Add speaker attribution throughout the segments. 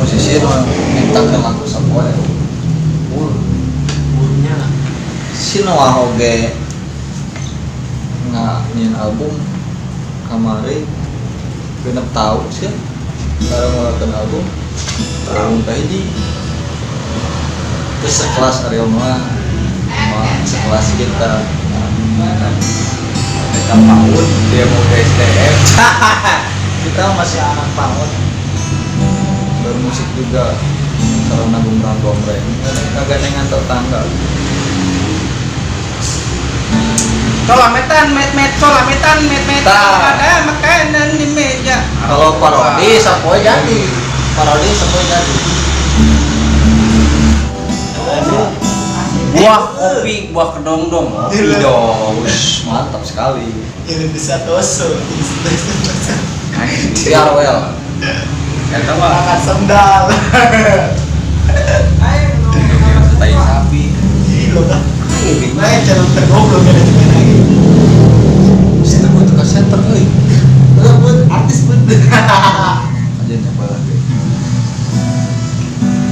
Speaker 1: Musisi nu nyiptakeun lagu sapoe.
Speaker 2: Punya.
Speaker 1: Si Noah oge nyieun album kamari 6 tahun sih baru ngeluarkan album, album kahiji. Terus sekelas Ariel Noah sama sekelas kita.
Speaker 3: TK PAUD, dia mau ke STM.
Speaker 1: Kita masih anak PAUD, bermusik juga sarana gombrang gombreng kagandengan tetangga.
Speaker 4: Solametan met met solametan met met.
Speaker 1: Tah.
Speaker 4: Ada makanan di meja.
Speaker 1: Kalau parodi sapoe jadi, parodi sapoe jadi.
Speaker 4: Buah kopi, buah kedongdong.
Speaker 3: Kopi dong.
Speaker 1: Wush, mantap sekali.
Speaker 2: Ini bisa toso.
Speaker 1: Biar well.
Speaker 3: Eta mah
Speaker 2: Makan sendal.
Speaker 3: tai sapi.
Speaker 2: Gila kan. Nah, channel tergoblok ada juga lagi.
Speaker 1: Si Teguh tuh ke center euy.
Speaker 2: Udah pun artis pun.
Speaker 1: Aja nyoba lagi.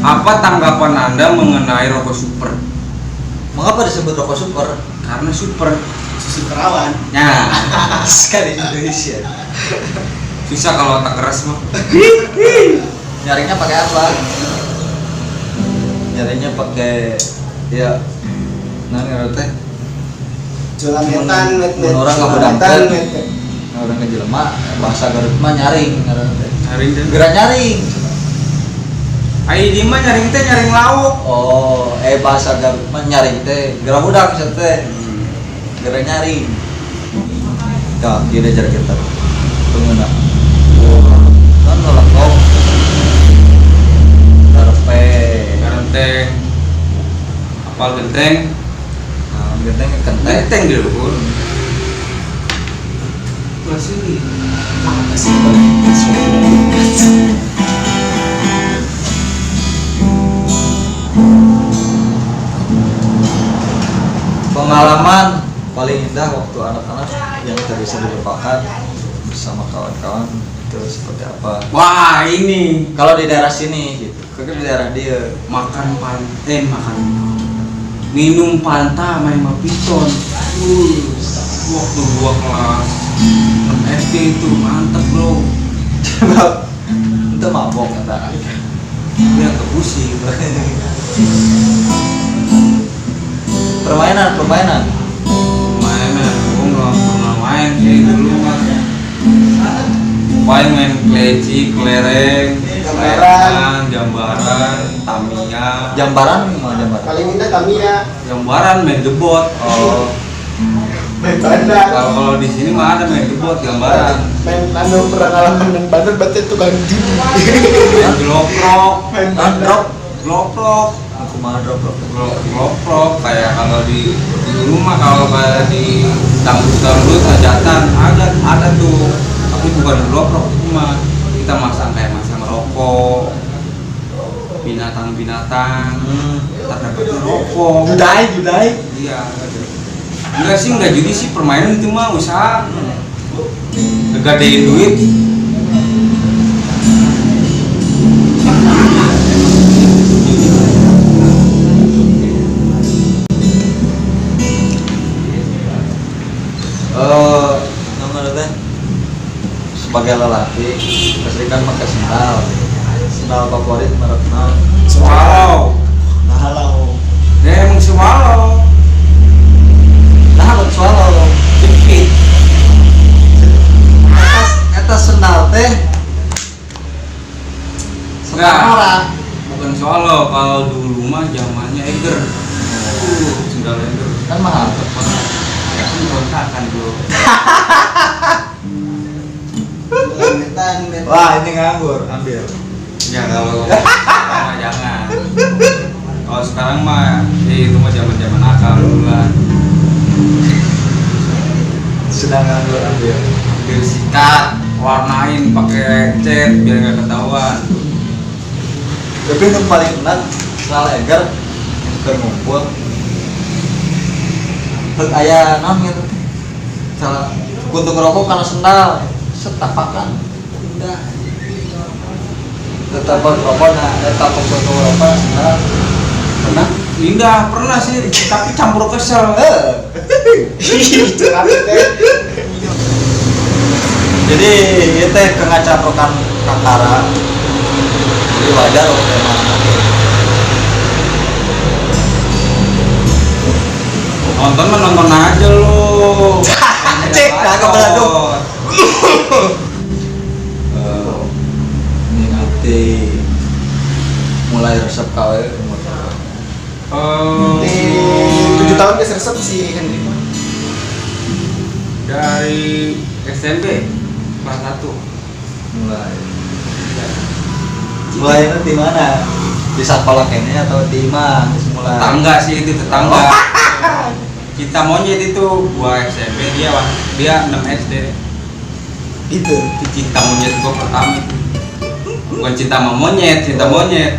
Speaker 4: Apa tanggapan Anda mengenai rokok super?
Speaker 1: Mengapa disebut rokok super?
Speaker 4: Karena super.
Speaker 2: Susu perawan.
Speaker 4: Nah,
Speaker 1: Sekali di Indonesia.
Speaker 4: Susah kalau otak keras mah.
Speaker 1: Nyaringnya pakai apa? Nyarinya pakai ya nah ngerti teh.
Speaker 2: Solametan met met.
Speaker 1: Mun orang
Speaker 2: Solametan,
Speaker 1: ngabedangkeun.
Speaker 2: met met.
Speaker 1: Orang ke jelema bahasa Garut mah nyaring ngaranna teh.
Speaker 4: Nyaring teh.
Speaker 1: Geura nyaring.
Speaker 4: Ai di mah nyaring teh nyaring lauk.
Speaker 1: Oh, bahasa Garut mah nyaring teh geura budak maksud teh. Geura nyaring. Tah, ieu deh cara kita. Pengeuna. Kan lelengkong. Karpe.
Speaker 4: Genteng. Apal genteng?
Speaker 1: Nah, genteng kenteng.
Speaker 4: Genteng di luhur. Masih.
Speaker 2: Apa sih?
Speaker 1: Pengalaman paling indah waktu anak-anak yang tidak bisa dilupakan bersama kawan-kawan itu seperti apa?
Speaker 4: Wah, ini
Speaker 1: Kalau di daerah sini gitu, kayaknya di daerah dia.
Speaker 4: Makan panten, makan minum Fanta main sama piton. Waktu gua kelas 6 SD itu mantep, bro.
Speaker 1: Itu mabok kata.
Speaker 4: Ya kebusi.
Speaker 1: Permainan, permainan.
Speaker 4: Mainan, gua nggak pernah main sih dulu kan. Paling main kleci, kelereng,
Speaker 2: Jambaran.
Speaker 4: jambaran, jambaran, Tamiya.
Speaker 1: Jambaran gimana jambaran?
Speaker 2: Paling indah Tamiya.
Speaker 4: Jambaran main jebot.
Speaker 1: Oh,
Speaker 2: Main bandar.
Speaker 4: Kalau kalau di sini mah ada main jebot gambaran.
Speaker 2: Main anu pernah ngalamin main bandar berarti tukang judi.
Speaker 4: Main geloprok,
Speaker 2: Main
Speaker 1: ah,
Speaker 2: bandar.
Speaker 1: drop.
Speaker 4: geloprok.
Speaker 1: Aku mah drop drop.
Speaker 4: Geloprok kayak kalau di rumah, kalau kayak di dangdut dangdut hajatan ada tuh, tapi bukan geloprok, itu mah kita masang kayak masang rokok, binatang binatang, terdapat rokok.
Speaker 2: Judai, judai.
Speaker 4: Iya, enggak sih, enggak judi sih, permainan itu mah usaha ngegadein duit.
Speaker 1: Eh, nama teh sebagai lelaki pasti kan pakai sendal. Sendal favorit merek naon?
Speaker 4: Swallow.
Speaker 2: Nah, halo.
Speaker 4: Ya emang swallow.
Speaker 1: Nah, buat swallow.
Speaker 4: Jepit.
Speaker 1: Eta, eta sendal teh sendal
Speaker 4: Enggak.
Speaker 1: orang.
Speaker 4: Bukan swallow, kalau dulu mah zamannya Eiger. Sendal Eiger.
Speaker 1: Kan mahal.
Speaker 4: Banget. Ya kan kontrakan, bro.
Speaker 2: Solametan met.
Speaker 1: Wah, ini nganggur, ambil.
Speaker 4: Ya kalau sekarang mah jangan. Kalau sekarang mah ya itu mah zaman-zaman nakal dulu lah.
Speaker 1: Sedang nganggur, ambil.
Speaker 4: Ambil sikat, warnain pakai cat biar nggak ketahuan.
Speaker 1: Tapi yang paling enak sendal Eiger yang keur ngumpul. Heuk aya naon gitu teh. Salah kuntung rokok kana sendal, setapakan. Indah. Tetap rokok nah, tetap rokok nah.
Speaker 4: Pernah? Indah pernah sih, tapi campur kesel.
Speaker 1: Jadi itu teh kengacaprokan kakara. Jadi wajar waktu emang.
Speaker 4: Nonton mah nonton aja lu.
Speaker 1: Cek, nah, kebetulan tuh. Ini mulai resep kawe umur berapa?
Speaker 2: Di 7 tahun geus resep si Henry mah.
Speaker 4: Dari SMP kelas 1.
Speaker 1: Mulai. Mulainya di mana? Di sekolah kene atau di imah? Terus mulai.
Speaker 4: Tetangga sih itu, tetangga. Cinta monyet itu, gua SMP, dia 6 SD.
Speaker 2: Gitu.
Speaker 4: Itu cinta monyet gua pertama. Bukan cinta sama monyet, cinta monyet.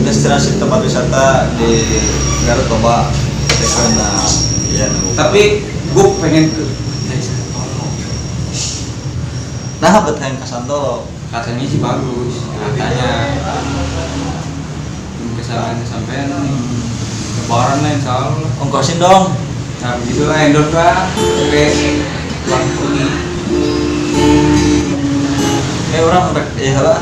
Speaker 1: Destinasi tempat wisata di Garut Toba, nah, ya,
Speaker 4: tapi gue pengen ke Pantai Santolo.
Speaker 1: Nah, betul ke Santolo.
Speaker 4: Katanya sih bagus, katanya. Kesalahan kesampean nih. Lebaran lah insya Allah.
Speaker 1: Ongkosin dong.
Speaker 4: Nah begitu lah, endorse lah. Oke, uang pergi.
Speaker 1: Orang rek, ya lah.